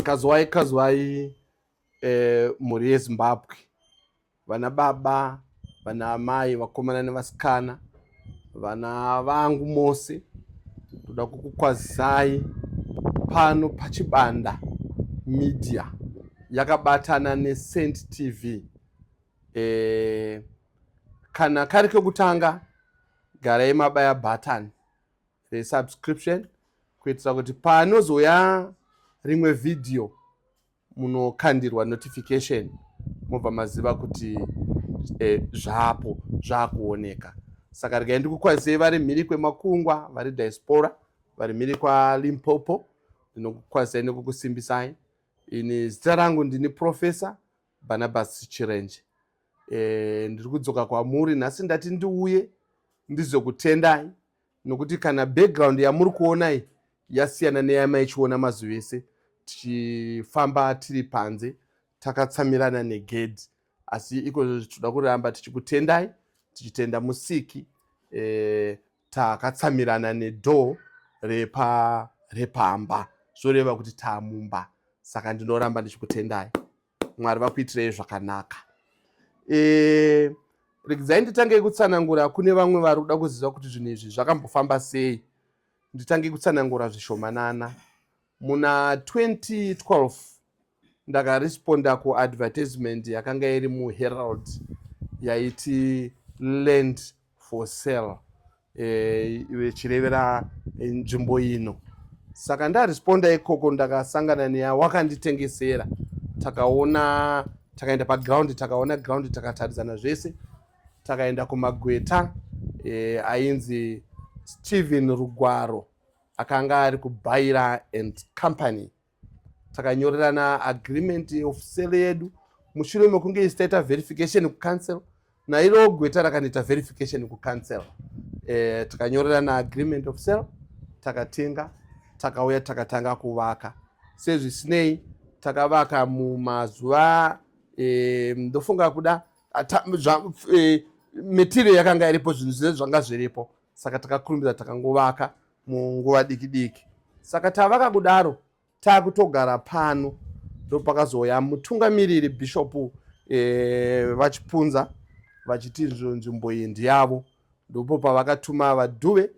Kazwai kazwai mhuri yeZimbabwe, vana baba, vana amai, vakomana nevasikana, vana vangu mose, ndoda kukukwazisai pano paChibanda Media yakabatana neSaint TV. Kana kari kekutanga, garai mabaya button resubscription kuitira kuti panozouya rimwe vhidhiyo munokandirwa notification, mobva maziva kuti zvapo zvakuoneka. Saka regai ndikukwazisei vari mhiri kwemakungwa, vari diaspora, vari mhiri kwaLimpopo. Ndinokukwazisai nekukusimbisai. Ini zita rangu ndini Professor Barnabas Chirenje. Ndiri kudzoka kwamuri nhasi, ndati ndiuye ndizokutendai nokuti kana background yamuri kuonai yasiyana neyamaichiona mazuva ese tichifamba tiri panze takatsamirana negedhi. Asi ikozvo tinoda kuramba tichikutendai, tichitenda Musiki. Takatsamirana nedoor repamba, zvoreva kuti taamumba. Saka ndinoramba ndichikutendai. Mwari vakuitirei zvakanaka. Regedzai nditange kutsanangura kune vamwe vari kuda kuziva kuti zvinhu izvi zvakambofamba sei. Nditange kutsanangura zvishomanana. Muna 2012 ndakaresponda kuadvertisement yakanga iri muHerald yaiti "Land for sale", ichirevera nzvimbo ino. Saka ndaresponda ikoko, ndakasangana newakanditengesera, takaona, takaenda paground, takaona ground, takataridzana zvese. Takaenda kumagweta ainzi Stephen Rugwaro, akanga ari kuBaira and Company. Takanyorerana agreement of sale yedu mushure mekunge isi taita verification kucouncil, nairo gweta rakanoita verification kucouncil. Takanyorerana agreement of sale, takatenga, takauya, takatanga kuvaka. Sezvisinei, takavaka mumazuva ndofunga kuda material yakanga iripo, zvinhu zvese zvanga zviripo, saka takakurumidza, takangovaka munguva diki diki. Saka tavaka kudaro, taakutogara pano, ndopakazouya mutungamiriri Bhishopu vaChipunza vachiti nzvimbo iyi ndiyavo. Ndipo pavakatuma vaDhuve.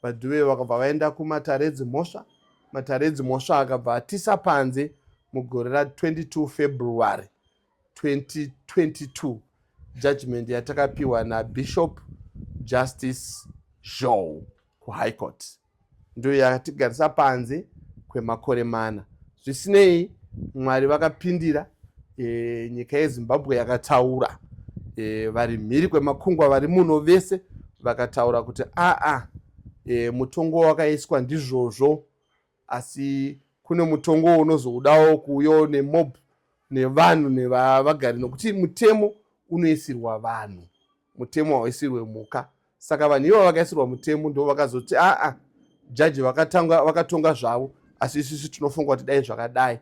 VaDhuve vakabva vaenda kumatare edzimhosva. Matare edzimhosva akabva atisa panze mugore ra22 February 2022, judgment yatakapiwa naBishop Justice Zhou kuHigh Court ndo yatigarisa panze kwemakore 4. Zvisinei, Mwari vakapindira. Nyika yeZimbabwe yakataura. Vari mhiri kwemakungwa, vari muno vese vakataura kuti aa, mutongo wakaiswa ndizvozvo, asi kune mutongo unozoudawo kuuyawo nemob nevanhu nevagari, nokuti mutemo unoisirwa vanhu, mutemo hauisirwe mhuka. Saka vanhu ivo vakaisirwa mutemo ndo vakazoti aa, jaji vakatonga zvavo, asi isusu tinofunga kuti dai zvakadai.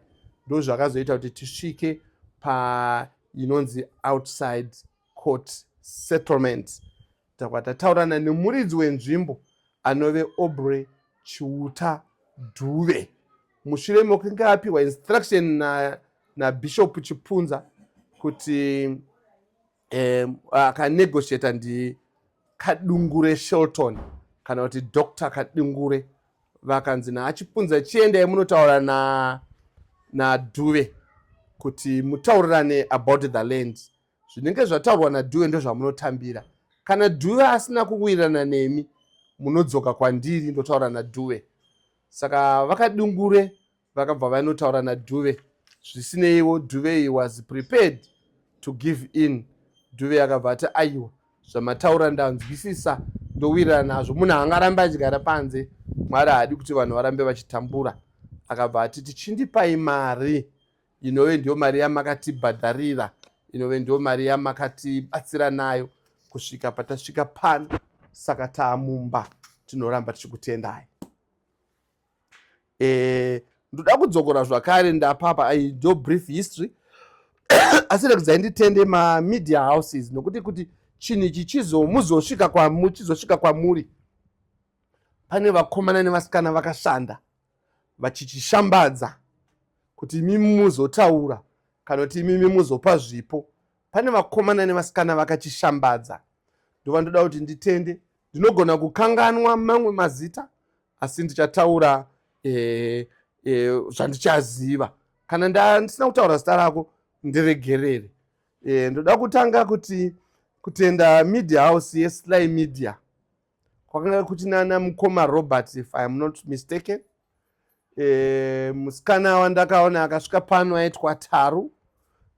Ndo zvakazoita kuti tisvike painonzi outside court settlement. Takwa tataurana nemuridzi wenzvimbo anove Obre Chiuta Dhuve, mushure mekunge apiwa instruction naBishop na Chipunza kuti akanegotiata ndi Kadungure Shelton, kana kuti Dr Kadungure. Vakanzi naaChipunza, "Chiendai munotaura naDhuve kuti mutaurirane about the land. Zvinenge zvataurwa naDhuve ndozvamunotambira. Kana Dhuve asina kuwirirana nemi, munodzoka kwandiri, ndotaura naDhuve." Saka vaKadungure vakabva vanotaura naDhuve. Zvisineiwo, Dhuve was prepared to give in. Dhuve akabva ati, "Aiwa, zvamataura ndanzwisisa, ndowirirana nazvo. Munhu haangarambe achigara panze. Mwari haadi kuti vanhu varambe vachitambura." Akabva ati, "Tichindipai mari inove ndiyo mari yamakatibhadharira, inove ndiyo mari yamakatibatsira nayo kusvika patasvika pano. Saka taamumba, tinoramba tichikutendai." Ndoda kudzokora zvakare ndapapa ai ndo brief history, asi rekudzai nditende mamedia houses, nokuti kuti chinhu ichi chizosvika kwamuri, pane vakomana nevasikana vakashanda vachichishambadza. Kuti imimi muzotaura kana kuti imimi muzopa zvipo, pane vakomana nevasikana vakachishambadza. Ndova ndoda kuti nditende. Ndinogona kukanganwa mamwe mazita, asi ndichataura zvandichaziva. Kana ndisina kutaura zita rako, ndiregerere. Ndoda kutanga kuti kutenda media house yeSly Media. Kwakanga kuchinana mukoma Robert, if I am not mistaken. Musikana wandakaona akasvika pano aitwa Taru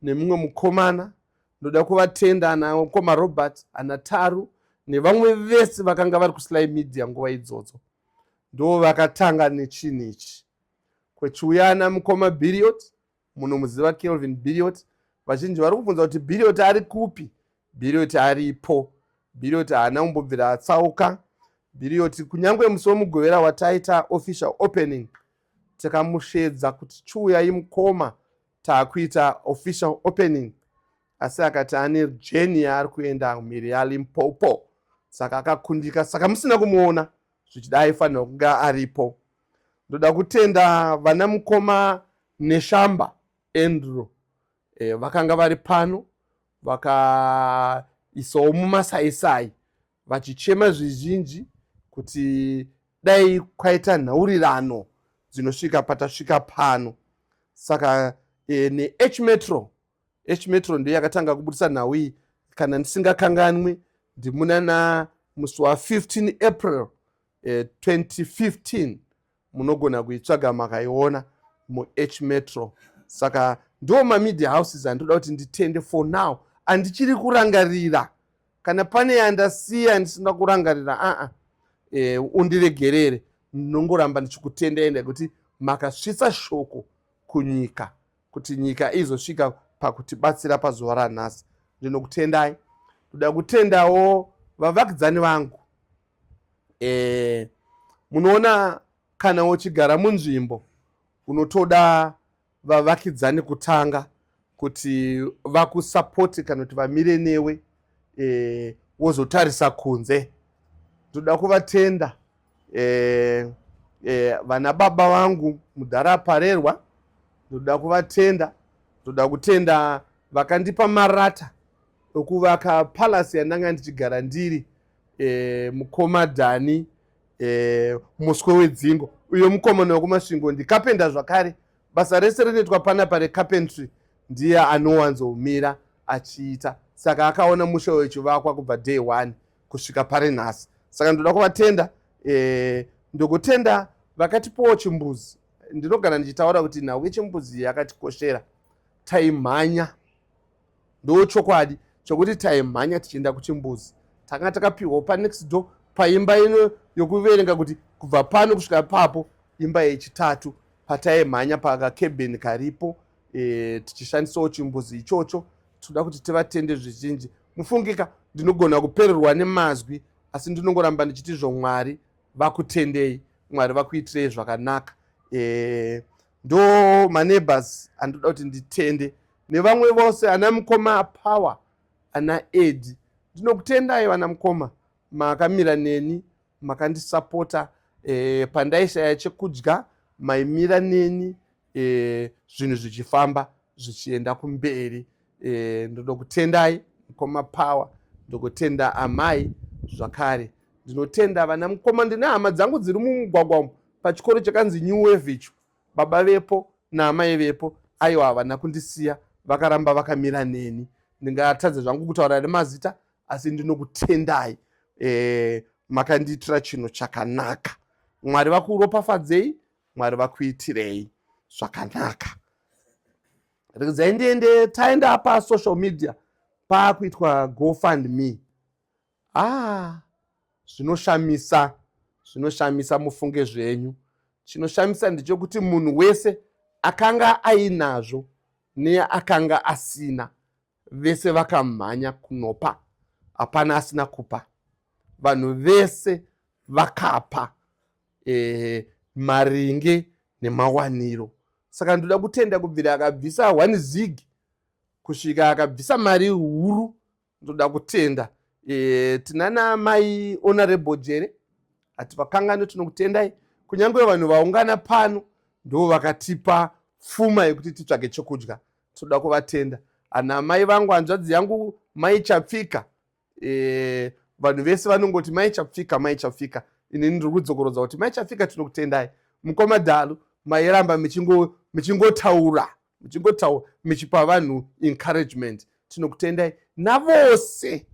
nemumwe mukomana. Ndoda kuvatenda ana mukoma Robert, ana Taru nevamwe vese vakanga vari kuSly Media nguva idzodzo. Ndo vakatanga nechinhu ichi. Kwechiuya ana mukoma Biriot, munomuziva Kelvin Biriot. Vazhinji vari kubvunza kuti Biriot ari kupi. Biriot aripo. Biriot haana kumbobvira atsauka. Biriot, kunyange musi weMugovera wataita official opening, takamushedza kuti chiuyai mukoma, taakuita official opening, asi akati ane journey yaari kuenda mhiri yaLimpopo, saka akakundika. Saka musina kumuona, zvichida aifanirwa kunge aripo. Ndoda kutenda vana mukoma Neshamba Andrew, vakanga vari pano, vakaisawo mumasaisai vachichema zvizhinji kuti dai kwaita nhaurirano dzinosvika patasvika pano. Saka neH Metro, H Metro ndiyo yakatanga kubudisa nhau iyi, kana ndisingakanganwi, ndimunana musi wa15 April 2015. Munogona kuitsvaga makaiona muH Metro. Saka ndo mamedia houses andinoda kuti nditende for now andichiri kurangarira. Kana pane yandasiya ndisina kurangarira, aa undiregerere. Ndinongoramba ndichikutendai nekuti makasvitsa shoko kunyika kuti nyika izosvika pakutibatsira pazuva ranhasi. Ndinokutendai. Ndoda kutendawo vavakidzani vangu. Munoona, kana uchigara munzvimbo, unotoda vavakidzani kutanga kuti vakusapoti kana kuti vamire newe, wozotarisa kunze. Ndoda kuvatenda vana baba vangu, mudhara Parerwa. Ndoda kuvatenda. Ndoda kutenda vakandipa marata okuvaka palace yandanga ndichigara ndiri, mukoma Dhani Muswe Wedzingo. Uyo mukomana wekuMasvingo, ndicarpenter zvakare. Basa rese rinoitwa panapa recarpentry ndiye anowanzomira achiita, saka akaona musha wechivakwa kubva day one kusvika pari nhasi. Saka ndoda kuvatenda. Ndokutenda vakatipawo chimbuzi. Ndinogara ndichitaura kuti nhau yechimbuzi yakatikoshera. Taimhanya, ndo chokwadi chokuti taimhanya tichienda kuchimbuzi. Takanga takapiwawo panext door paimba ino yokuverenga kuti kubva pano kusvika papo imba yechitatu pataimhanya pakakebheni karipo, tichishandisawo chimbuzi ichocho. Toda kuti tivatende zvizhinji. Mufungika, ndinogona kupererwa nemazwi, asi ndinongoramba ndichiti zvo Mwari vakutendei, Mwari vakuitirei zvakanaka. Ndo maneighbors andoda kuti nditende nevamwe vose, ana mukoma Power, ana Ed. Ndinokutendai vana mukoma, makamira neni, makandisapota pandaishaya chekudya, maimira neni, zvinhu zvichifamba zvichienda kumberi. Ndoda kutendai mukoma Power, ndokutenda amai zvakare. Ndinotenda vana mukoma. Ndine hama dzangu dziri mumugwagwa umu pachikoro chakanzi New Wave icho. Baba vepo naamai vepo, aiwa, havana kundisiya, vakaramba vakamira neni. Ndingatadze zvangu kutaura nemazita, asi ndinokutendai. Makandiitira chinhu chakanaka. Mwari vakuropafadzei, Mwari vakuitirei zvakanaka. Regedzai ndiende. Taenda pasocial media, paakuitwa GoFund Me. Ah, zvinoshamisa, zvinoshamisa, mufunge zvenyu. Chinoshamisa ndechekuti munhu wese akanga ainazvo neakanga asina, vese vakamhanya kunopa. Hapana asina kupa. Vanhu vese vakapa maringe nemawaniro. Saka ndoda kutenda kubvira akabvisa one zig kusvika akabvisa mari huru. Ndoda kutenda. Tinana mai Honorable Jere, hativakangani, tinokutendai. Kunyange vanhu vaungana pano ndo vakatipa pfuma yekuti titsvage chokudya. Toda kuvatenda ana mai vangu, hanzvadzi yangu Mai Chapfika. Vanhu vese vanongoti Mai Chapfika, Mai Chapfika. Inini ndiri kudzokorodza kuti Mai Chapfika, tinokutendai. Mukoma Dhalu, mairamba michingotaura, muchingotaura, muchipa vanhu encouragement. Tinokutendai navose,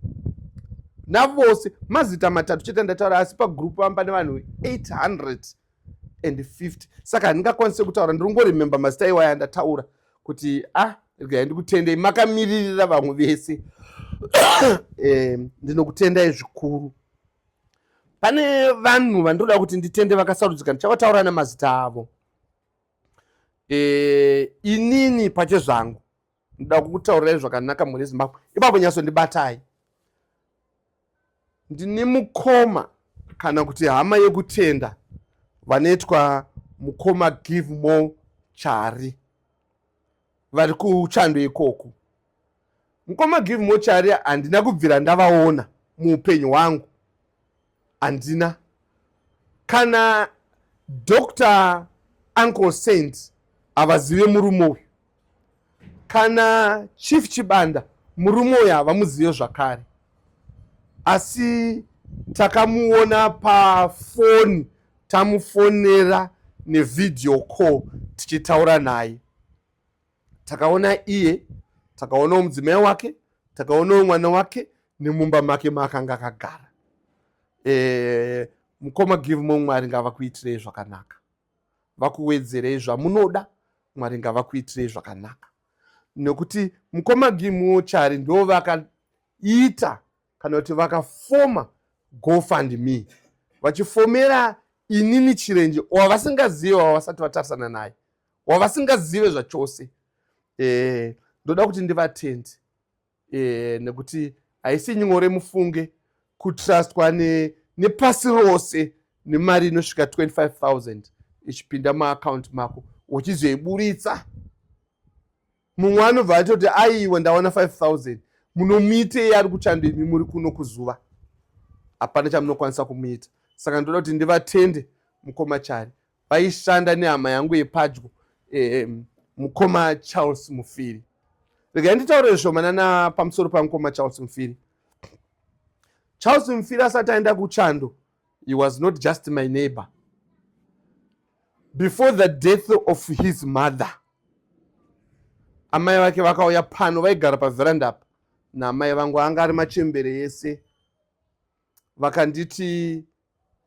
navose. Mazita matatu chete ndataura, asi pagroup vamba nevanhu 850, saka handingakwanisi kutaura. Ndiri kungoremember mazita iwaya andataura kuti ah, regai ndikutendei makamiririra vamwe vese. Ndinokutendai zvikuru. Pane vanhu vandinoda kuti nditende vakasarudzika, ndichavataura nemazita avo. Inini pachezvangu ndoda kukutaurirai zvakanaka, mhuri yeZimbabwe. Ipapo nyatsondibatai. Ndine mukoma kana kuti hama yekutenda vanoitwa mukoma Give More Chari, vari kuchando ikoko. Mukoma Give More Chari handina kubvira ndavaona muupenyu hwangu, handina. Kana Dr Uncle Saint havazive murume uyu, kana Chief Chibanda murume uyu havamuzive zvakare, asi takamuona pafoni, tamufonera nevideo call tichitaura naye. Takaona iye, takaonawo mudzimai wake, takaonawo mwana wake nemumba make maakanga akagara. Mukoma Give More, Mwari ngavakuitirei zvakanaka, vakuwedzerei zvamunoda. Mwari ngavakuitirei zvakanaka, nekuti mukoma Give More Chari ndo vakaita kana kuti vakafoma GoFund Me, vachifomera inini Chirenje wavasingazive, wavasati vatarisana naye, wavasingazive zvachose. Ndoda kuti ndivatende, nekuti haisi nyore, mufunge, kutrustwa nepasi rose nemari inosvika 25,000 ichipinda muakaunti mako, uchizoiburitsa. Mumwe anobva atoti, "Aiwa, ndawana 5000." Munomuitei ari kuchando, imi muri kuno kuzuva? Hapana chamunokwanisa kumuita. Saka ndoda kuti ndivatende mukoma Chari. Vaishanda nehama yangu yepadyo, mukoma Charles Mufiri. Regai nditaure zvishomanana pamusoro pamukoma Charles Mufiri. Charles Mufiri asati aenda kuchando, he was not just my neighbor. Before the death of his mother, amai vake vakauya pano, vaigara pavheranda apa naamai vangu, anga ari machembere ese. Vakanditi,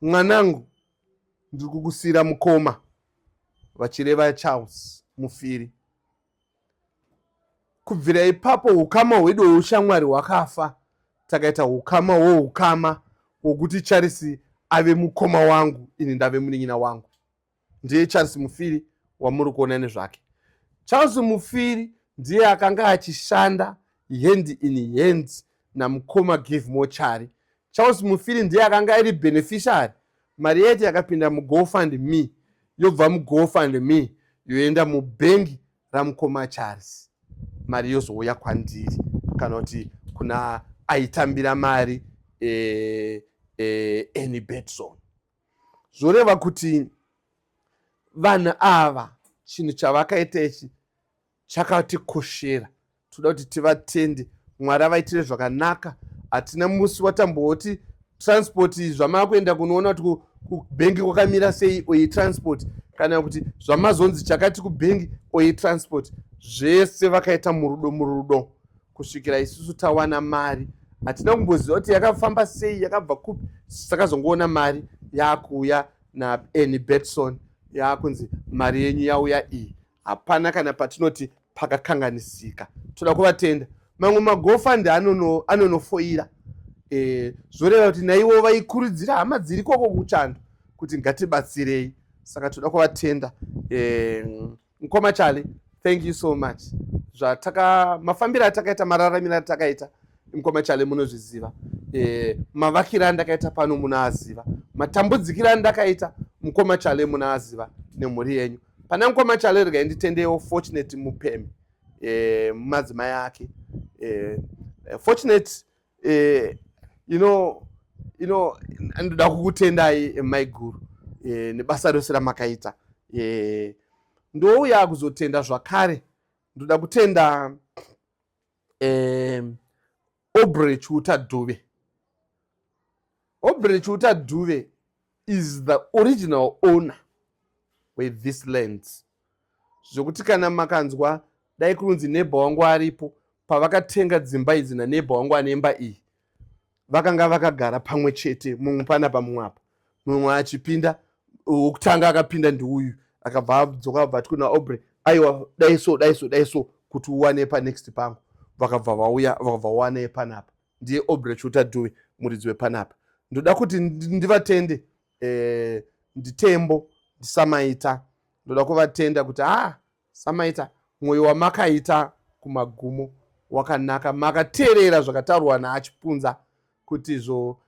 "Mwanangu, ndiri kukusiyira mukoma," vachireva Charles Mufiri. Kubvira ipapo ukama hwedu hweushamwari hwakafa, takaita ukama hwoukama hwokuti Charles ave mukoma wangu, ini ndave munin'ina wangu. Ndiye Charles Mufiri wamuri kuona nezvake. Charles Mufiri ndiye akanga achishanda hand in hand namukoma Give More Chari. Charles Mufiri ndiye akanga ari beneficiary. Mari yaiti yakapinda muGoFund Me, yobva muGoFund Me yoenda mubhengi ramukoma Charles, mari yozouya kwandiri kana kuti kuna aitambira mari, Annie Betson. Zvoreva kuti vanhu ava chinhu chavakaita ichi chakatikoshera. Toda kuti tivatende, Mwari avaitire zvakanaka. Hatina musi watamboti transport zvamava kuenda kunoona kuti kubhengi kwakamira sei, oyi transport, kana kuti zvamazonzi chakati kubhengi, oyi transport. Zvese vakaita murudo, murudo, kusvikira isusu tawana mari. Hatina kumboziva kuti yakafamba sei, yakabva kupi. Takazongoona mari yakuuya naAnnie Betson, yakunzi mari yenyu yauya iyi. Hapana kana patinoti pakakanganisika. Toda kuvatenda. Mamwe maGoFund anonofoira. Zvoreva kuti naivo vaikurudzira hama dziri koko kuchando kuti ngatibatsirei. Saka toda kuvatenda. Mukoma Chale, thank you so much. Zvataka mafambiro atakaita, mararamiro atakaita, mukoma Chale, munozviziva. Mavakiro andakaita pano munoaziva, matambudzikiro andakaita, mukoma Chale, munoaziva nemhuri yenyu. Pana mukoma Chale, regai nditendewo Fortunate Mupemi, madzimai ake. Fortunate, ndoda kukutendai, maiguru, nebasa rose ramakaita. Ndouya kuzotenda zvakare, ndoda kutenda Aubrey Chiuta Dhuve. Aubrey Chiuta Dhuve is the original owner with this lands, zvokuti kana makanzwa dai kunonzi neighbour wangu aripo pavakatenga dzimba idzi naneighbour wangu anemba iyi, vakanga vakagara pamwe chete, mumwe panapa, mumwe apa. Mumwe achipinda, wokutanga akapinda ndiuyu, akabva adzoka, abva ati kuna Aubrey, "Aiwa, dai so, dai so, dai so, kuti uwane panext pangu." Vakabva vauya, vakabva vawane panapa. Ndiye Aubrey Chiuta Dhuve, muridzi wepanapa. Ndoda kuti ndivatende, ndiTembo, ndisamaita. Ndoda kuvatenda kuti, ah, samaita, mwoyo wamakaita kumagumo wakanaka. Makateerera zvakataurwa naaChipunza kuti zvo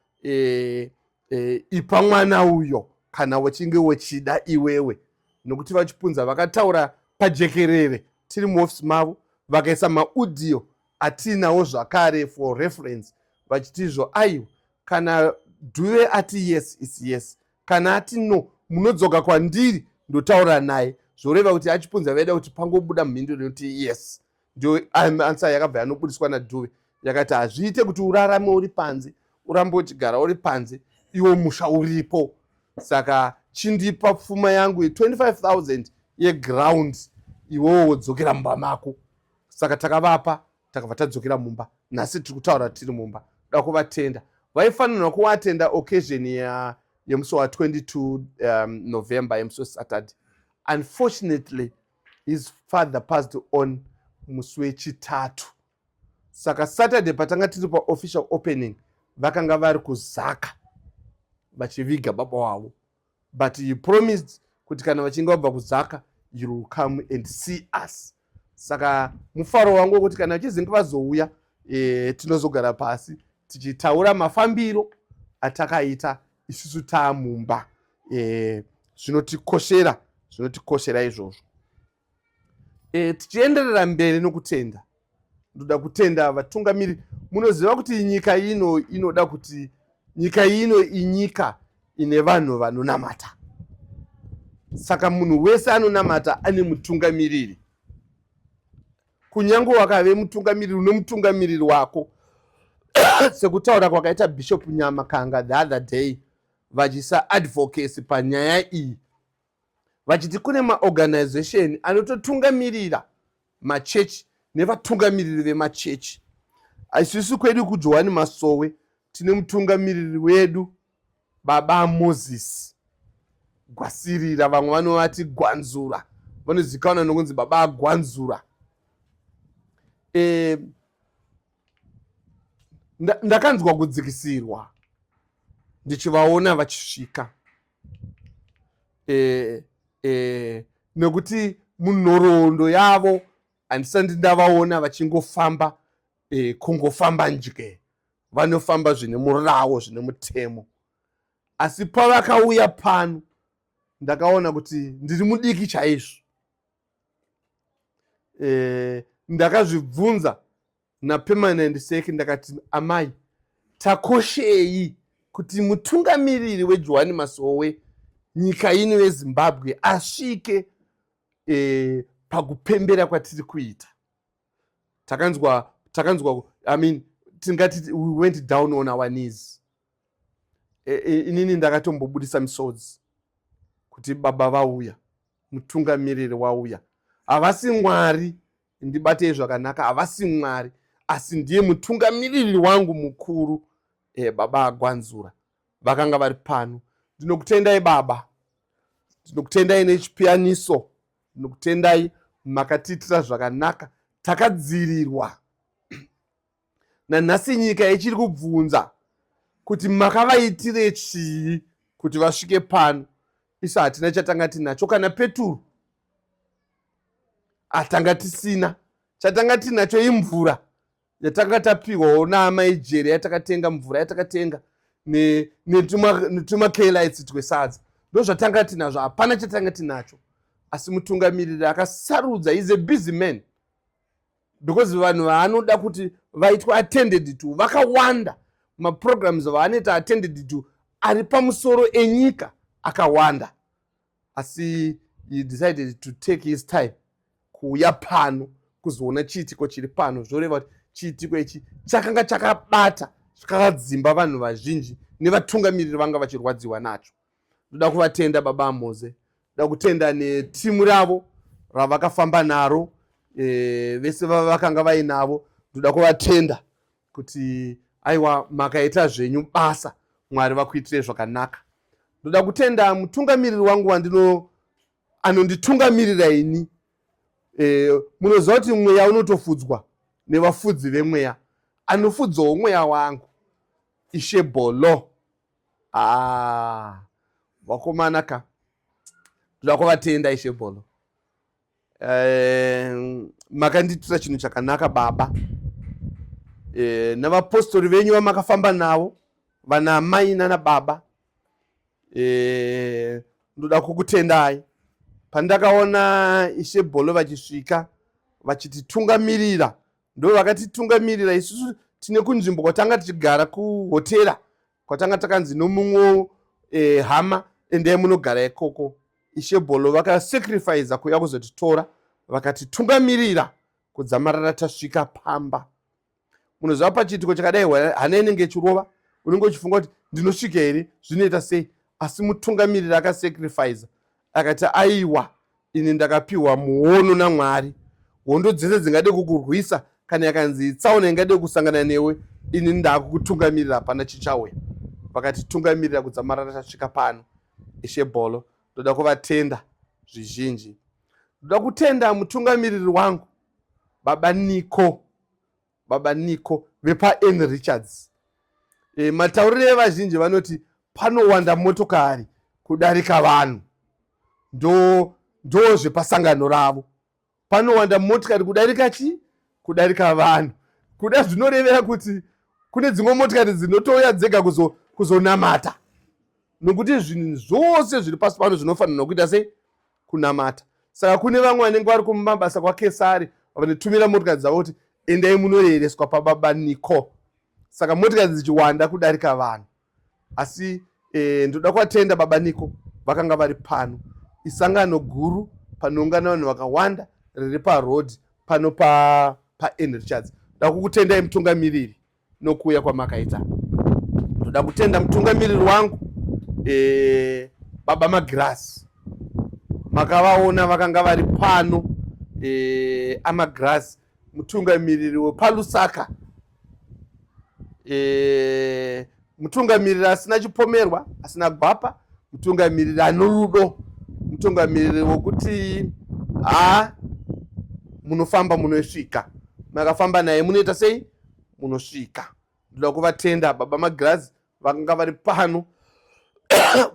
ipa mwana uyo kana wechinge wechida iwewe, nokuti vaChipunza vakataura pajekerere tiri muofisi mavo, vakaisa maaudio atinawo zvakare for reference, vachitizvo, "Aiwa, kana Dhuve ati yes, is yes. Kana ati no, munodzoka kwandiri, ndotaura naye." Zvoreva kuti aChipunza vaida kuti pangobuda mhinduro inoti yes. Ndio answer yakabva yanobudiswa naDhuve, yakati hazviite kuti urarame uri panze, urambe uchigara uri panze iwo musha uripo. Saka chindipa pfuma yangu ye25 000 yeground, iwowo wodzokera mumba mako. Saka takavapa, takabva tadzokera mumba. Nhasi tiri kutaura tiri mumba. Da kuvatenda. Vaifanirwa kuatenda occasion yemusi wa22 November, yemusi weSaturday. Unfortunately, his father passed on musi wechitatu. Saka Saturday patanga tiri paofficial opening, vakanga vari kuZaka vachiviga baba wavo, but he promised kuti kana vachinge vabva kuZaka, you will come and see us. Saka mufaro wangu wekuti kana vachizinge vazouya, tinozogara pasi tichitaura mafambiro atakaita isusu taamumba. Zvinotikoshera, zvinotikoshera izvozvo. Tichienderera mberi nokutenda, ndoda kutenda vatungamiri. Munoziva kuti nyika ino inoda kuti, nyika ino inyika ine vanhu vanonamata. Saka munhu wese anonamata ane mutungamiriri. Kunyange wakave mutungamiriri, une mutungamiriri wako, sekutaura kwakaita Bishop Nyamakanga the other day vachisa advocacy panyaya iyi, vachiti kune maorganization anototungamirira machechi nevatungamiriri vemachechi. Isusu kwedu kuJohani Masowe tine mutungamiriri wedu, Baba Moses Gwasirira. Vamwe vanovati Gwanzura, vanozivikanwa nokunzi Baba Gwanzura. Ndakanzwa kudzikisirwa ndichivaona vachisvika, nekuti munhoroondo yavo handisati ndavaona vachingofamba, kungofamba nje. Vanofamba zvine murawo, zvine mutemo. Asi pavakauya pano, ndakaona kuti ndiri mudiki chaizvo. Ndakazvibvunza napermanent sec, ndakati, "Amai, takoshei kuti mutungamiriri weJohani Masowe nyika ino yeZimbabwe asvike pakupembera kwatiri kuita?" Takanzwa, I mean, tingati we went down on our knees. Inini ndakatombobudisa misodzi kuti baba vauya, mutungamiriri wauya. Havasi Mwari, ndibatei zvakanaka, havasi Mwari, asi ndiye mutungamiriri wangu mukuru, Baba Agwanzura vakanga vari pano. Ndinokutendai baba, ndinokutendai nechipiyaniso, ndinokutendai makatiitira zvakanaka. Takadzirirwa. Nanhasi nyika ichiri kubvunza kuti makavaitire chii kuti vasvike pano. Isu hatina chatanga tinacho, kana peturu atanga tisina. Chatanga tinacho imvura yatanga tapiwawo naamai Jere, yatakatenga, mvura yatakatenga netumakelites twesadza. Ndo zvatanga tinazvo, hapana chatanga tinacho. Asi mutungamiriri akasarudza, is a busy man, because vanhu vaanoda kuti vaitwe attended to vakawanda. Maprograms vaanoita attended to ari pamusoro enyika akawanda. Asi He decided to take his time kuuya pano kuzoona chiitiko chiri pano. Zvoreva kuti chiitiko ichi chakanga chakabata, chakadzimba vanhu vazhinji nevatungamiriri vanga vachirwadziwa nacho. Ndoda kuvatenda baba Moze, ndoda kutenda netimu ravo ravakafamba naro, vese vakanga vainavo. Ndoda kuvatenda kuti aiwa, makaita zvenyu basa, Mwari vakuitire zvakanaka. Ndoda kutenda mutungamiriri wangu wandino anonditungamirira ini. Munoziva kuti mweya unotofudzwa nevafudzi vemweya. Anofudzawo mweya wangu, Ishe Bolo. Ah, vakomana ka, ndoda kuvatenda, Ishe Bolo. Makandiitira chinhu chakanaka baba, navapostori venyu vamakafamba navo, vana amai nana baba. Ndoda kukutendai. Pandakaona Ishe Bolo vachisvika vachititungamirira, ndo vakatitungamirira isusu tine kunzvimbo kwatanga tichigara, kuhotera kwatanga takanzi nomumwe hama, endai munogara ikoko. Ishe Bolo vakasacrifica kuuya kuzotitora, vakatitungamirira kudzamarara tasvika pamba. Munoziva, pachiitiko chakadai hana inenge ichirova, unenge uchifunga kuti ndinosvika here, zvinoita sei? Asi mutungamiriri akasacrifica, akati, "Aiwa, ini ndakapiwa muono naMwari. Hondo dzese dzingade kukurwisa, kana yakanzi tsaona ingade kusangana newe, ini ndakukutungamirira, hapana chichauya." Vakatitungamirira kudzamarara tasvika pano. Ishe Bolo, ndoda kuvatenda zvizhinji. Ndoda kutenda mutungamiriri wangu, baba Niko, baba Niko vepaN Richards. Matauriro evazhinji vanoti panowanda motokari kudarika vanhu, ndo zvepasangano ravo. Panowanda motikari kudarika chii? Kudarika vanhu. Kuda zvinorevera kuti kune dzimwe motikari dzinotouya dzega kuzonamata, nokuti zvinhu zvose zviri pasi pano zvinofanirwa kuita sei? Kunamata. Saka kune vamwe vanenge vari kumabasa kwaKesari, vanotumira motikari dzavo kuti endai munoyereswa pababa Niko. Saka motikari dzichiwanda kudarika vanhu. Asi ndoda kuvatenda baba Niko vakanga vari pano. Isangano guru panoungana vanhu vakawanda riri parodhi pano pa paN Richards. Ndoda kukutendai, mutungamiriri, nokuuya kwamakaita. Ndoda kutenda mutungamiriri wangu, baba Magirasi. Makavaona, vakanga vari pano. Amagirasi, mutungamiriri wepaLusaka, mutungamiriri asina chipomerwa, asina gwapa, mutungamiriri anorudo, mutungamiriri wokuti ha, munofamba munosvika, makafamba naye munoita sei? Munosvika. Ndoda kuvatenda baba Magirazi vakanga vari pano,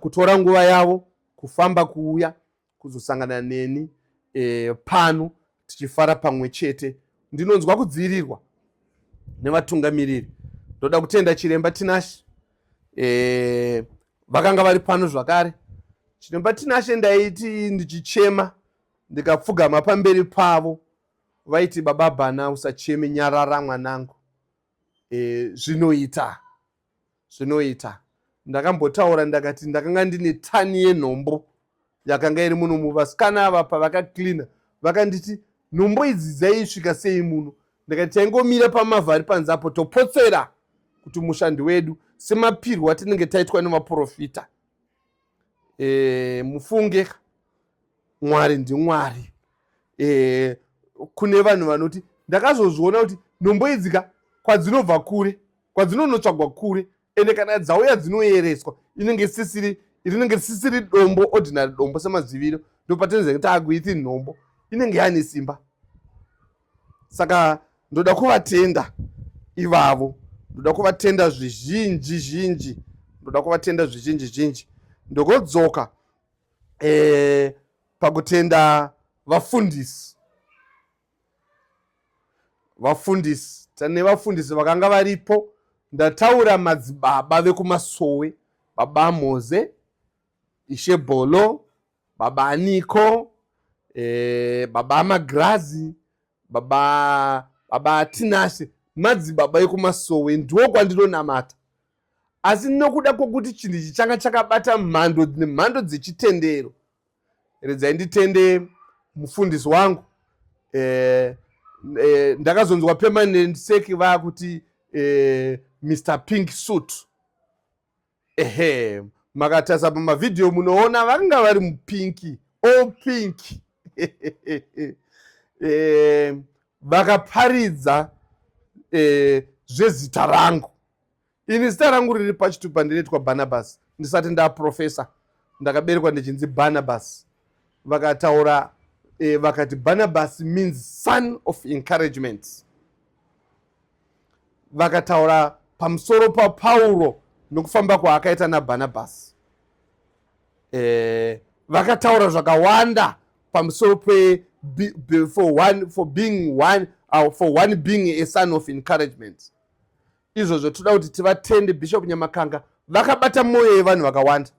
kutora nguva yavo kufamba kuuya kuzosangana neni pano tichifara pamwe chete. Ndinonzwa kudzivirirwa nevatungamiriri. Ndoda kutenda chiremba Tinashe, vakanga vari pano zvakare. Chiremba Tinashe, ndaiti ndichichema ndikapfugama pamberi pavo, vaiti, "Baba Bhana, usacheme, nyarara mwanangu." Zvinoita, zvinoita. Ndakambotaura ndakati ndakanga ndine tani yenhombo yakanga iri muno. Muvasikana ava pavakaklina vakanditi, "Nhombo idzi dzaisvika sei muno?" Ndakati taingomira pamavhari panze apo, topotsera kuti mushandi wedu, semapirwo atinenge taitwa nemaprofita. Mufunge, Mwari ndiMwari. Kune vanhu vanoti ndakazozviona kuti nhombo idzi ka, kwadzinobva kure, kwadzinonotsvagwa kure, ende kana dzauya dzinoyereswa, inenge isisiri, rinenge risisiri dombo, ordinary dombo semaziviro. Ndopatinenge taakuiti nhombo inenge yaane simba. Saka ndoda kuvatenda ivavo, ndoda kuvatenda zvizhinji zhinji, ndoda kuvatenda zvizhinji zhinji. Ndokodzoka pakutenda vafundisi. Vafundisi, tane vafundisi vakanga varipo. Ndataura madzibaba vekumasowe, baba Moze, Ishe Bolo, baba Aniko, baba Magrazi, baba Tinashe, madzibaba ekumasowe, ndiwo kwandinonamata. Asi nokuda kwokuti chinhu ichi changa chakabata mhando nemhando dzechitendero. Redzai nditende mufundisi wangu. Ndakazonzwa permanent sec vakuti Mr Pink Suit. Ehe, makatarisa pamavhidhiyo munoona vakanga vari mupink, all pink. Vakaparidza zvezita rangu. Ini zita rangu riri pachitupa ndinoitwa Barnabas. Ndisati ndaprofesa ndakaberekwa ndichinzi Barnabas. Vakataura vakati Barnabas means son of encouragement. Vakataura pamusoro paPauro nokufamba kwaakaita naBarnabas. Vakataura zvakawanda pamusoro pe for one, for being one, for one being a son of encouragement. Izvozvo toda kuti tivatende Bishop Nyamakanga, vakabata mwoyo yevanhu vakawanda.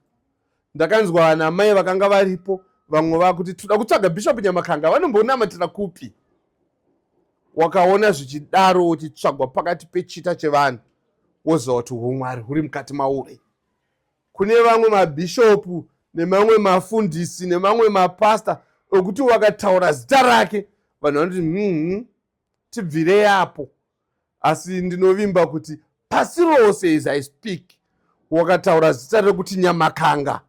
Ndakanzwa namai vakanga varipo, vamwe vakuti toda kutsvaga Bishop Nyamakanga, vanombonamatira kupi? Wakaona zvichidaro, uchitsvagwa pakati pechita chevanhu, woziva kuti umwari huri mukati mauri. Kune vamwe mabhishopu nemamwe mafundisi nemamwe mapasta ekuti wakataura zita rake vanhu vanoti tibvirei apo. Asi ndinovimba kuti pasi rose, as I speak, wakataura zita rekuti Nyamakanga,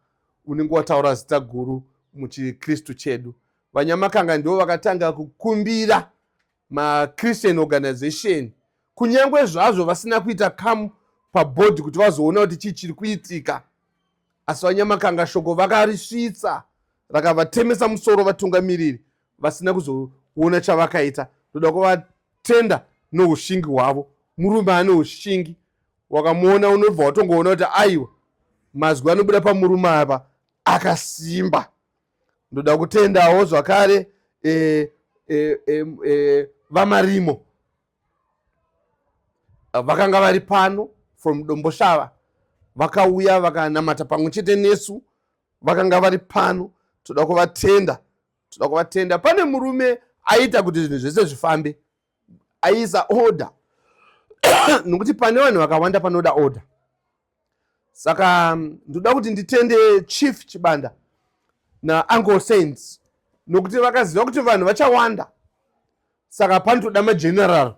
unenge wataura zita guru muchiKristu chedu. VaNyamakanga ndivo vakatanga kukumbira machristian organization, kunyange zvazvo vasina kuita kamu pabhodhi kuti vazoona kuti chii chiri kuitika. Asi VaNyamakanga shoko vakarisvitsa, rakavatemesa musoro vatungamiriri vasina kuzoona chavakaita. Ndoda kuvatenda noushingi hwavo. Murume ane ushingi, wakamuona unobva watongoona kuti aiwa, mazwi anobuda pamurume apa akasimba. Ndoda kutendawo zvakare VaMarimo vakanga vari pano from Domboshava, vakauya vakanamata pamwe chete nesu, vakanga vari pano. Toda kuvatenda, toda kuvatenda. Pane murume aita kuti zvinhu zvese zvifambe, aiisa order, nokuti pane vanhu vakawanda panoda order. Saka ndoda kuti nditende Chief Chibanda naUncle Saints, nokuti vakaziva kuti vanhu vachawanda, saka panotoda mageneral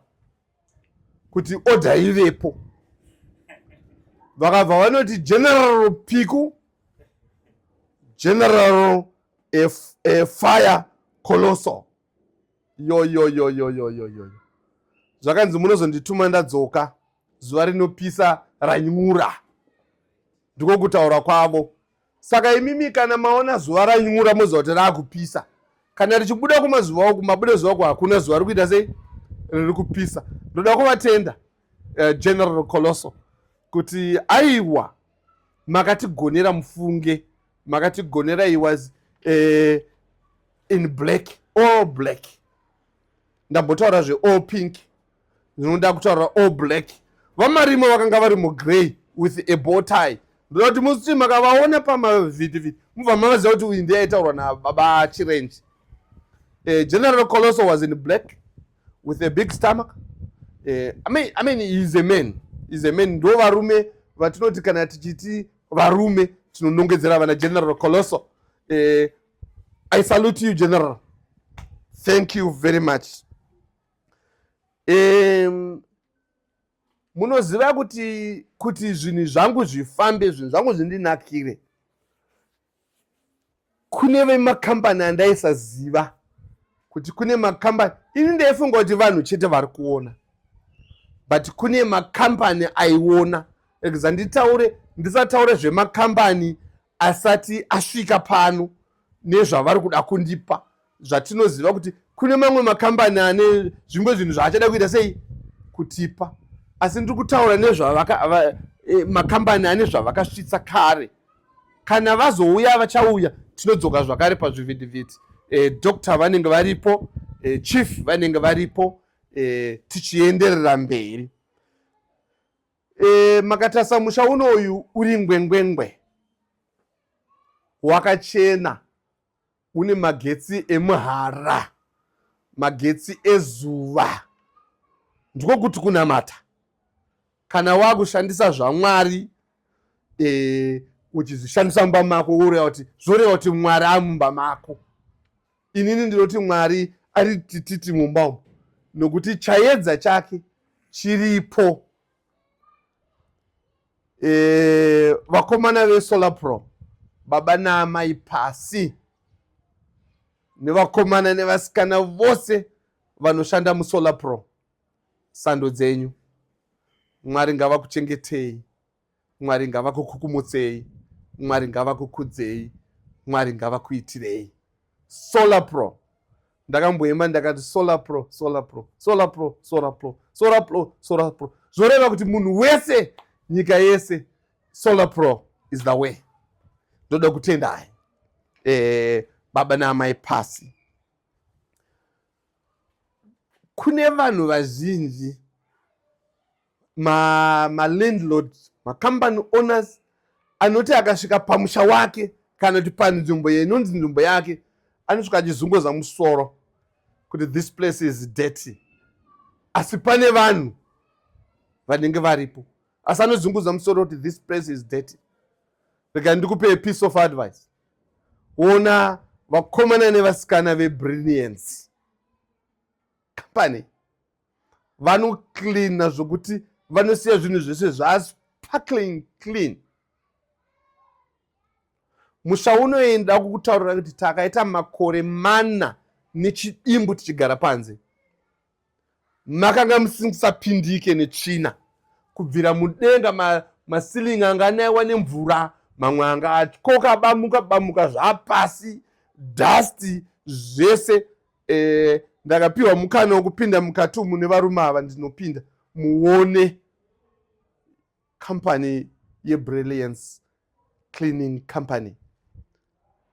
kuti order ivepo. Vakabva vanoti General Piku, General a Fire Colossal. Yo yo yo yo yo yo yo, zvakanzi munozondituma ndadzoka zuva rinopisa ranyura, ndiko kutaura kwavo. Saka imimi kana maona zuva ranyura, moziva kuti raakupisa. Kana richibuda kumazuva uku, mabuda zuva ku, hakuna zuva riri kuita sei, riri kupisa. Ndoda kuvatenda General Colosso kuti aiwa, makatigonera, mufunge makatigonera. He was in black, all black. Ndambotaura zveall pink, ndinoda kutaura all black. VaMarimo vakanga vari mugrey with a bow tie. Ndoda kuti musi makavaona pamavhitivhiti mubva mavaziva kuti uyu ndiye aitaurwa nababa Chirenji. General Colosso was in black with a big stomach. I mean, he's a man, he's a man. Ndo varume vatinoti kana tichiti varume tinonongedzera vana General Colosso. I salute you, General. Thank you very much. Munoziva kuti zvinhu zvangu zvifambe, zvinhu zvangu zvindinakire, kune vemakambani andaisaziva kuti kune makambani. Ini ndaifunga kuti vanhu chete vari kuona, but kune makambani aiona. Regeza nditaure, ndisataure zvemakambani asati asvika pano nezvavari kuda kundipa. Zvatinoziva kuti kune mamwe makambani ane zvimwe zvinhu zvaachada kuita sei kutipa, asi ndiri kutaura nezvamakambani ane zvavakasvitsa kare. Kana vazouya, vachauya, tinodzoka zvakare pazvivhitivhiti. Doctor vanenge varipo, chief vanenge varipo, tichienderera mberi. Makatarisa musha unoyu uri ngwengwengwe, wakachena, une magetsi emuhara, magetsi ezuva. Ndiko kuti kunamata. Kana wakushandisa zvaMwari, Uchizvishandisa mumba mako, woreva kuti, zvoreva kuti Mwari amumba mako. Inini ndinoti Mwari ari tititi mumba umu, nokuti chaedza chake chiripo. Vakomana veSolar Pro, baba naamai Pasi, nevakomana nevasikana vose vanoshanda muSolar Pro, sando dzenyu. Mwari ngavakuchengetei, Mwari ngavakukukumutsei, Mwari ngavakukudzei, Mwari ngavakuitirei. Solar Pro, ndakamboimba ndakati, "Solar Pro, Solar Pro, Solar Pro, Solar Pro, Solar Pro, Solar Pro." Zvoreva kuti munhu wese, nyika yese, Solar Pro is the way. Ndoda kutendai, baba naamai Pasi. Kune vanhu vazhinji, malandlord, macompany owners, anoti akasvika pamusha wake kana kuti panzvimbo inonzi nzvimbo yake, anosvika achizunguza musoro kuti this place is dirty, asi pane vanhu vanenge varipo, asi anozunguza musoro kuti this place is dirty. Rega ndikupe a piece of advice. Ona vakomana nevasikana veBrilliance Company, vanocleana zvokuti vanosiya zvinhu zvese zvasparkling clean. Musha unoenda kukutaurira kuti takaita makore 4 nechidimbu tichigara panze, makanga musingapindike netsvina kubvira mudenga, maceiling anga anaiwa nemvura, mamwe anga atyoka, bamuka bamuka, zvapasi, dust zvese. Ndakapiwa mukana wekupinda mukati umu nevarume ava. Ndinopinda muone company yeBrilliance Cleaning Company.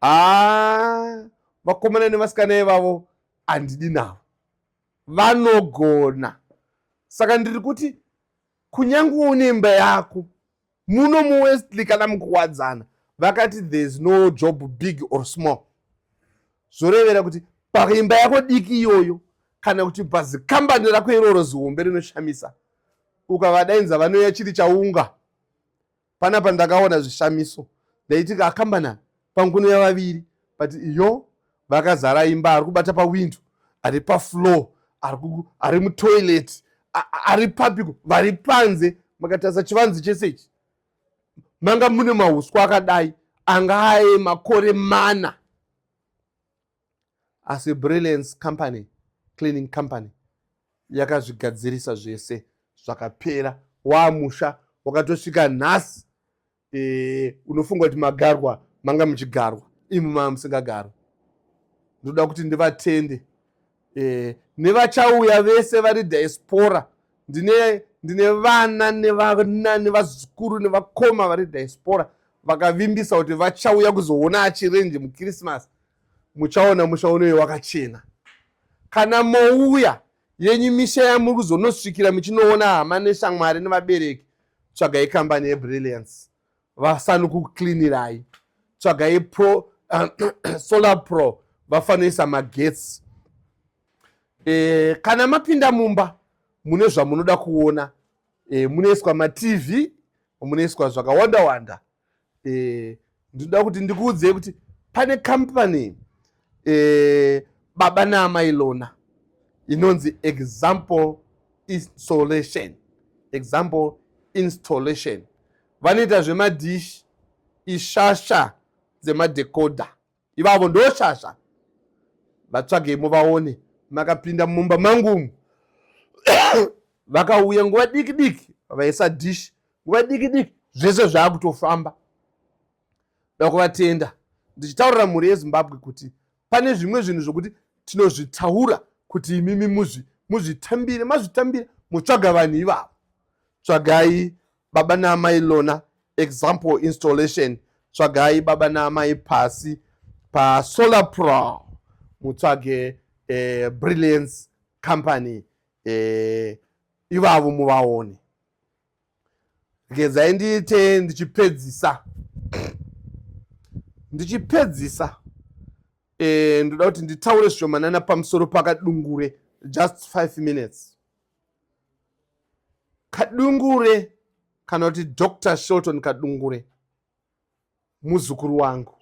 Haa, vakomana nevasikana ivavo handidi navo, vanogona. Saka ndiri kuti kunyange une imba yako muno muWestlea kana muKuwadzana, vakati there is no job big or small. Zvorevera kuti paimba yako diki iyoyo kana kuti pazikambani rako iroro zihombe rinoshamisa, ukavadainza vanouya chiri chaunga. Panapa ndakaona zvishamiso. Ndaiti akambana panguno yavaviri, but iyo vakazara imba. Ari kubata pawindo, ari pafloor, ari mutoilet, ari papiko, vari panze. Makatarisa chivanze chese ichi, manga mune mauswa akadai anga aye makore 4, asi Brilliance Company, Cleaning Company, yakazvigadzirisa zvese, zvakapera. Wamusha wakatosvika nhasi, unofunga kuti magarwa manga muchigarwa, imi mava musingagarwa. Ndoda kuti ndivatende nevachauya vese vari diaspora. Ndine vana nevana nevazukuru nevakoma vari diaspora vakavimbisa kuti vachauya kuzoona achirenje muKrisimasi. Muchaona musha unoyo wakachena. Kana mouya yenyu misha yamuri kuzonosvikira muchinoona hama neshamwari nevabereki, tsvagai kambani yeBrilliance vasanokucleanirai, tsvagai pro Solar Pro vafanoisa magetsi. Kana mapinda mumba mune zvamunoda kuona, munoiswa maTV, munoiswa zvakawanda wanda. Ndinoda kuti ndikuudzei kuti pane company, baba naamai Lona, inonzi Example Installation. Example Installation vanoita zvemadhishi, ishasha dzemadecoder ivavo, ndoshasha. Vatsvagei muvaone. Makapinda mumba mangu umu, vakauya nguva diki diki vaisa dhishi, nguva diki diki zvese zvaakutofamba. Da kuvatenda ndichitaurira mhuri yeZimbabwe kuti pane zvimwe zvinhu zvokuti tinozvitaura kuti imimi muzvitambire, mazvitambira, mutsvaga vanhu ivavo. Tsvagai baba naamai Lona, Example Installation, tsvagai baba naamai Pasi paSolar Pro, mutsvage Brilliance Company, ivavo muvaone. Regedzai ndiite ndichipedzisa, ndoda kuti nditaure zvishomanana pamusoro paKadungure, just 5 minutes. Kadungure, kana kuti Dr Shelton Kadungure. Muzukuru wangu,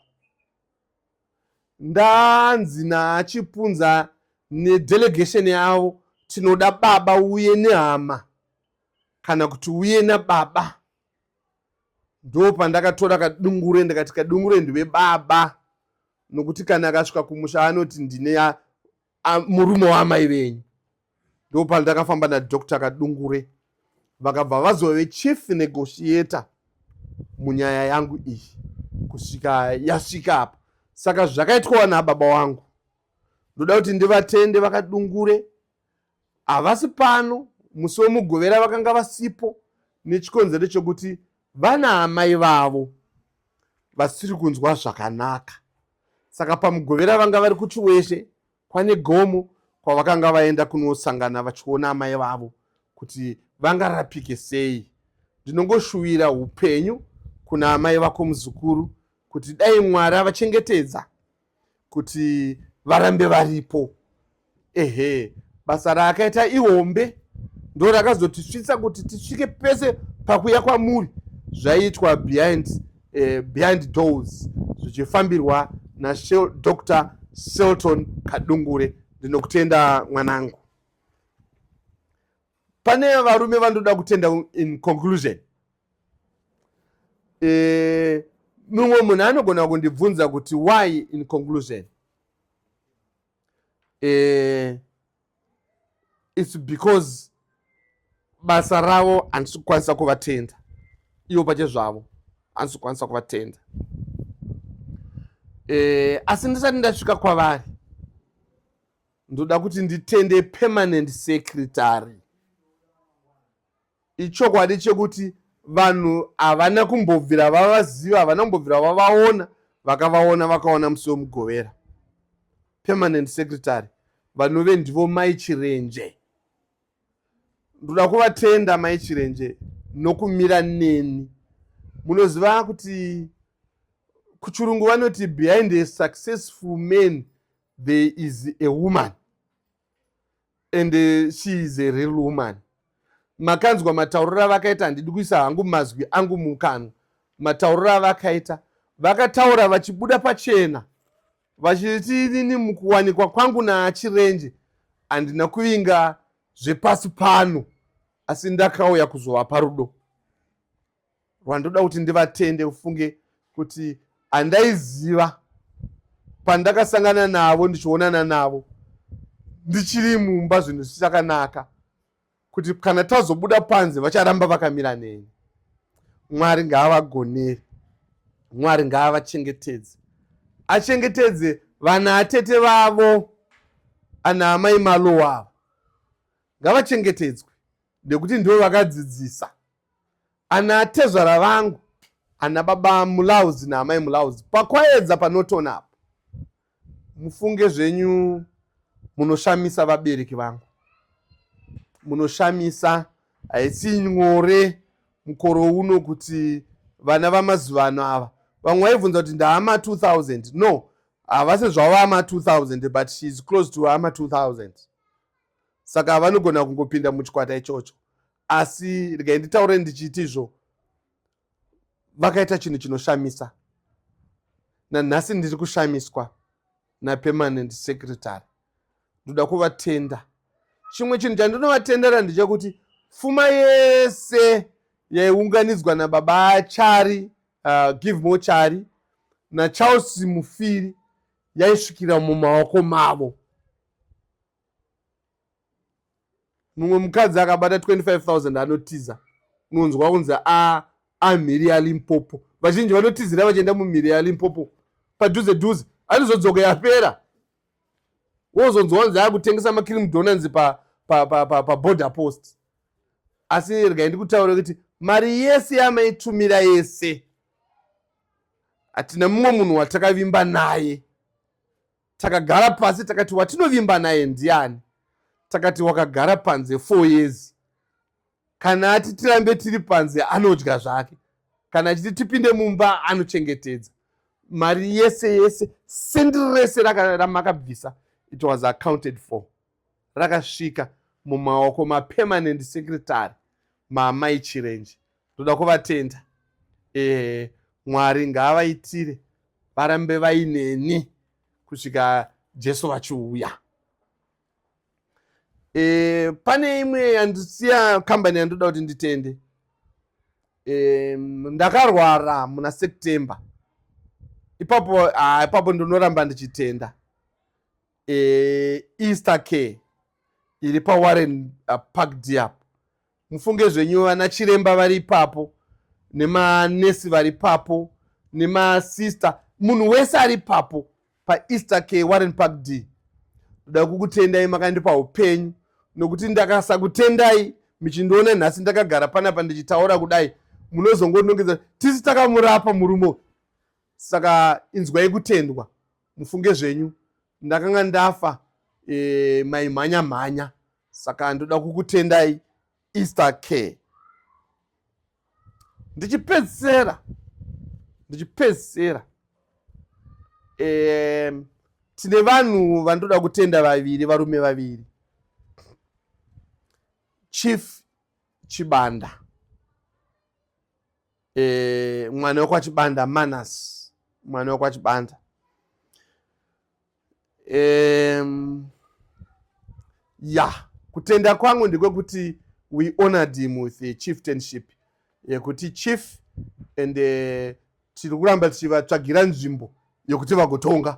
ndanzi naachipunza nedelegation yavo, tinoda baba uye nehama, kana kuti uye nababa. Ndo pandakatora Kadungure, ndikati Kadungure ndiwe baba, nokuti kana akasvika kumusha anoti ndine murume waamai venyu. Ndo pandakafamba naDr Kadungure, vakabva vazove chief negotiator munyaya yangu iyi kusvika yasvika apa. Saka zvakaitwawo nababa wangu, ndoda kuti ndivatende. VaKadungure havasi pano. Musi weMugovera vakanga vasipo nechikonzero chokuti vana amai vavo vasiri kunzwa zvakanaka. Saka paMugovera vanga vari kuChiweshe kwane gomo kwavakanga vaenda kunosangana vachiona amai vavo kuti vangarapike sei. Ndinongoshuvira upenyu kuna amai vako, muzukuru, kuti dai Mwari avachengetedza kuti varambe varipo. Ehe, basa raakaita ihombe, ndo rakazotisvitsa kuti tisvike pese pakuya kwamuri. Zvaiitwa behind doors, zvichifambirwa naDr Selton Kadungure. Ndinokutenda, mwanangu. Pane varume vandoda kutenda in conclusion. Mumwe munhu anogona kundibvunza kuti why in conclusion. It's because basa ravo handisi kukwanisa kuvatenda ivo pachezvavo, handisi kukwanisa kuvatenda. Asi ndisati ndasvika kwavari, ndoda kuti nditende permanent secretary. Ichokwadi chekuti vanhu havana kumbobvira vavaziva, havana kumbobvira vavaona. Vakavaona, vakaona musi weMugovera. Permanent secretary vanove ndivo Mai Chirenje, ndoda kuvatenda, Mai Chirenje, nokumira neni. Munoziva kuti kuchirungu vanoti, "Behind a successful man there is a woman," and she is a real woman. Makanzwa matauriro avakaita. Handidi kuisa hangu mazwi angu mukanwa. Matauriro avakaita, vakataura vachibuda pachena vachiti, "Inini mukuwanikwa kwangu naaChirenje handina kuvinga zvepasi pano, asi ndakauya kuzovapa rudo rwandoda kuti ndivatende." Ufunge kuti handaiziva pandakasangana navo, ndichionana navo ndichiri mumba, zvinhu zvichakanaka, kuti kana tazobuda panze vacharamba vakamira neni. Mwari ngaavagonere, Mwari ngaavachengetedze, achengetedze vana atete vavo, ana amai Malowa ava ngavachengetedzwe, nekuti ndivo vakadzidzisa ana atezvara vangu, ana baba Mulauzi naamai Mulauzi pakwaedza panotona apo. Mufunge zvenyu, munoshamisa, vabereki vangu, munoshamisa. Haisi nyore mukoro uno kuti vana vamazuva ano ava, vamwe vaibvunza kuti ndaama 2000. No, havasi zvavo ama 2000, but she is close to ama 2000, saka vanogona kungopinda muchikwata ichocho. Asi regai nditaure ndichiti izvo vakaita chinhu chinoshamisa. Nanhasi ndiri kushamiswa napermanent secretary. Ndoda kuvatenda. Chimwe chinhu chandinovatendera ndechekuti pfuma yese yaiunganidzwa nababa Chari, Give More Chari naCharles Mufiri, yaisvikira mumaoko mavo. Mumwe mukadzi akabata 25,000 anotiza. Unonzwa kunzi amhiri yaLimpopo. Vazhinji vanotizira vachienda mumhiri yaLimpopo padhuze dhuze, anozodzoka yapera. Wozonzwa kunzi akutengesa macream donuts paborder pa post. Asi regai ndikutaure kuti mari yese yamaitumira yese, hatina mumwe munhu watakavimba naye. Takagara pasi takati, "Watinovimba naye ndiani?" Takati wakagara panze 4 years. Kana ati tirambe tiri panze, anodya zvake. Kana achiti tipinde mumba, anochengetedza mari yese yese. Sendi rese ramakabvisa, it was accounted for, rakasvika mumaoko mapermanent secretary, maamai Chirenje. Ndoda kuvatenda. Mwari ngaavaitire varambe vaineni kusvika Jesu vachiuya. Pane imwe yandisiya kambani yandoda kuti nditende. Ndakarwara muna September ipapo. Ipapo ndinoramba ndichitenda Easter Care iri paWarren Park Diap. Mufunge zvenyu, vana chiremba vari ipapo, nemanesi vari ipapo, nemasista, munhu wese ari ipapo paEaster Care Warren Park D. Ndoda kukutendai, makandipa upenyu, nokuti ndakasakutendai muchindiona nhasi ndakagara panapa ndichitaura kudai, munozongonongedza tisi takamurapa murume. Saka inzwai kutendwa. Mufunge zvenyu, ndakanga ndafa, maimhanya mhanya. Saka ndoda kukutendai, Easter Care. Ndichipedzisera, tine vanhu vandoda kutenda vaviri, varume vaviri. Chief Chibanda, mwana wekwaChibanda Manas, mwana wekwaChibanda. Ya, kutenda kwangu ndekwekuti we honored him with a chieftainship yekuti chief, and tiri kuramba tichivatsvagira nzvimbo yekuti vagotonga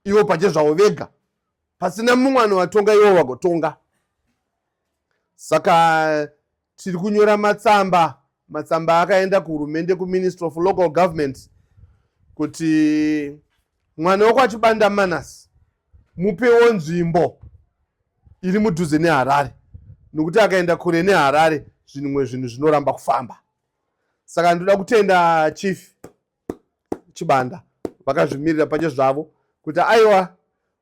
ivo pachezvavo vega, pasina mumwe anovatonga, ivo vagotonga. Saka tiri kunyora matsamba. Matsamba akaenda kuhurumende, kuMinistry of Local Government, kuti mwana wekwaChibanda Manas mupewo nzvimbo iri mudhuze neHarare, nokuti akaenda kure neHarare, zvimwe zvinhu zvinoramba kufamba. Saka ndoda kutenda Chief Chibanda, vakazvimirira pache zvavo kuti aiwa,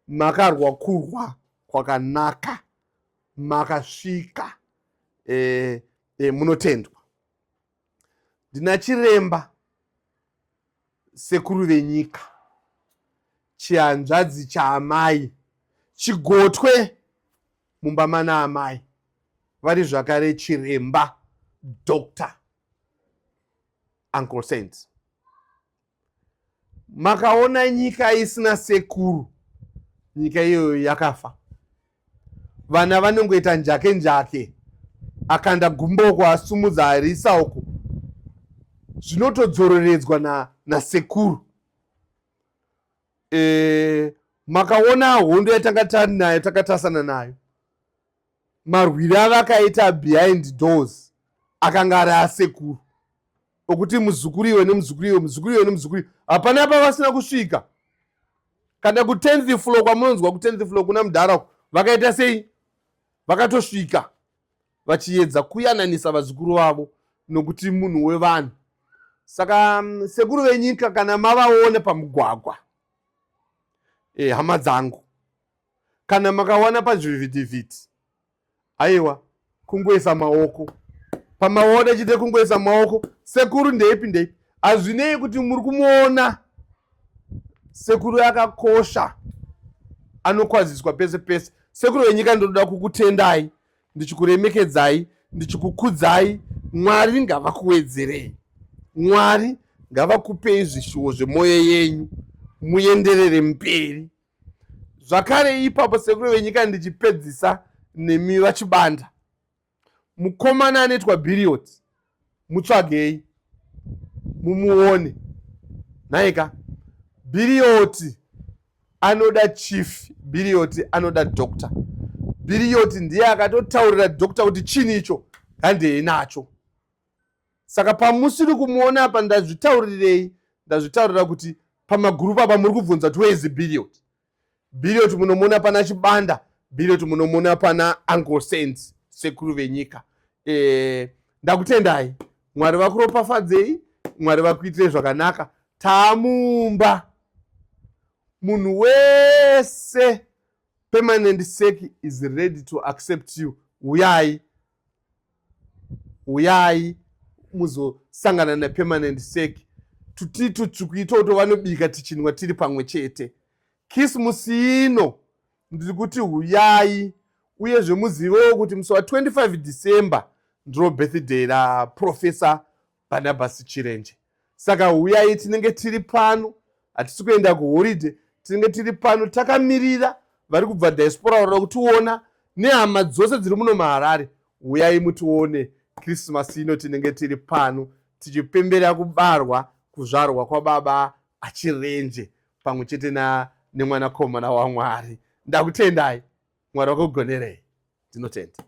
makarwa kurwa kwakanaka, makasvika, munotendwa. Ndina chiremba sekuru venyika, chihanzvadzi chaamai, chigotwe mumba mana amai, vari zvakare chiremba, Dr Uncle Saint. Makaona nyika isina sekuru, nyika iyoyo yakafa. Vana vanongoita njake njake, akanda gumboko, asumudza, arisa uko, zvinotodzoreredzwa nasekuru. Makaona hondo yatanga tari nayo, takatasana nayo, marwiri avakaita behind doors akanga ari asekuru, okuti muzukuru iwe nemuzukuru iwe, muzukuru iwe nemuzukuru iwe, hapana pavasina kusvika. Kana ku10th floor kwamunonzwa, ku10th floor kuna mudhara, vakaita sei? Vakatosvika vachiedza kuyananisa vazukuru vavo, nokuti munhu wevanhu. Saka sekuru venyika, kana mavaona pamugwagwa, hama dzangu, kana makawana pazvivhitivhiti, aiwa, kungoisa maoko pamaona chite, kungoisa maoko, "Sekuru, ndeipi, ndeipi?" Hazvinei kuti muri kumuona. Sekuru akakosha, anokwaziswa pese pese. Sekuru venyika, ndinoda kukutendai, ndichikuremekedzai, ndichikukudzai. Mwari ngavakuwedzerei, Mwari ngavakupei zvishuwo zvemwoyo yenyu, muenderere mberi. Zvakare ipapo, sekuru venyika, ndichipedzisa nemi vaChibanda, mukomana anoitwa Biriot, mutsvagei mumuone. Nhaika, Birioti anoda chief, Birioti anoda doctor. Birioti ndiye akatotaurira doctor kuti chini icho handei nacho. Saka pamusiri kumuona apa, ndazvitaurirei? Ndazvitaurira kuti pamagurupu apa muri kubvunza kuti where is Biriot. Biriot munomuona pana Chibanda, Biriot munomuona pana Uncle Saints, sekuru venyika. Ndakutendai, Mwari vakuropafadzei, Mwari vakuitirei zvakanaka. Taamumba, munhu wese, permanent sec is ready to accept you. Uyai, uyai muzosangana nepermanent sec. Tuti tutsvuku itoto vanobika, tichinwa tiri pamwe chete. Kismusi ino ndiri kuti huyai. Uyezve muzivewo kuti musi wa25 December ndiro birthday raProfessor Barnabas Chirenje. Saka huyai, tinenge tiri pano, hatisi kuenda kuholiday. Tinenge tiri pano takamirira vari kubva diaspora varoda kutiona nehama dzose dziri muno muHarare. Uyai mutione Christmas ino. Tinenge tiri pano tichipembera kubarwa, kuzvarwa kwababa Achirenje pamwe chete nemwanakomana waMwari. Ndakutendai, Mwari wakugonerei. Ndinotenda.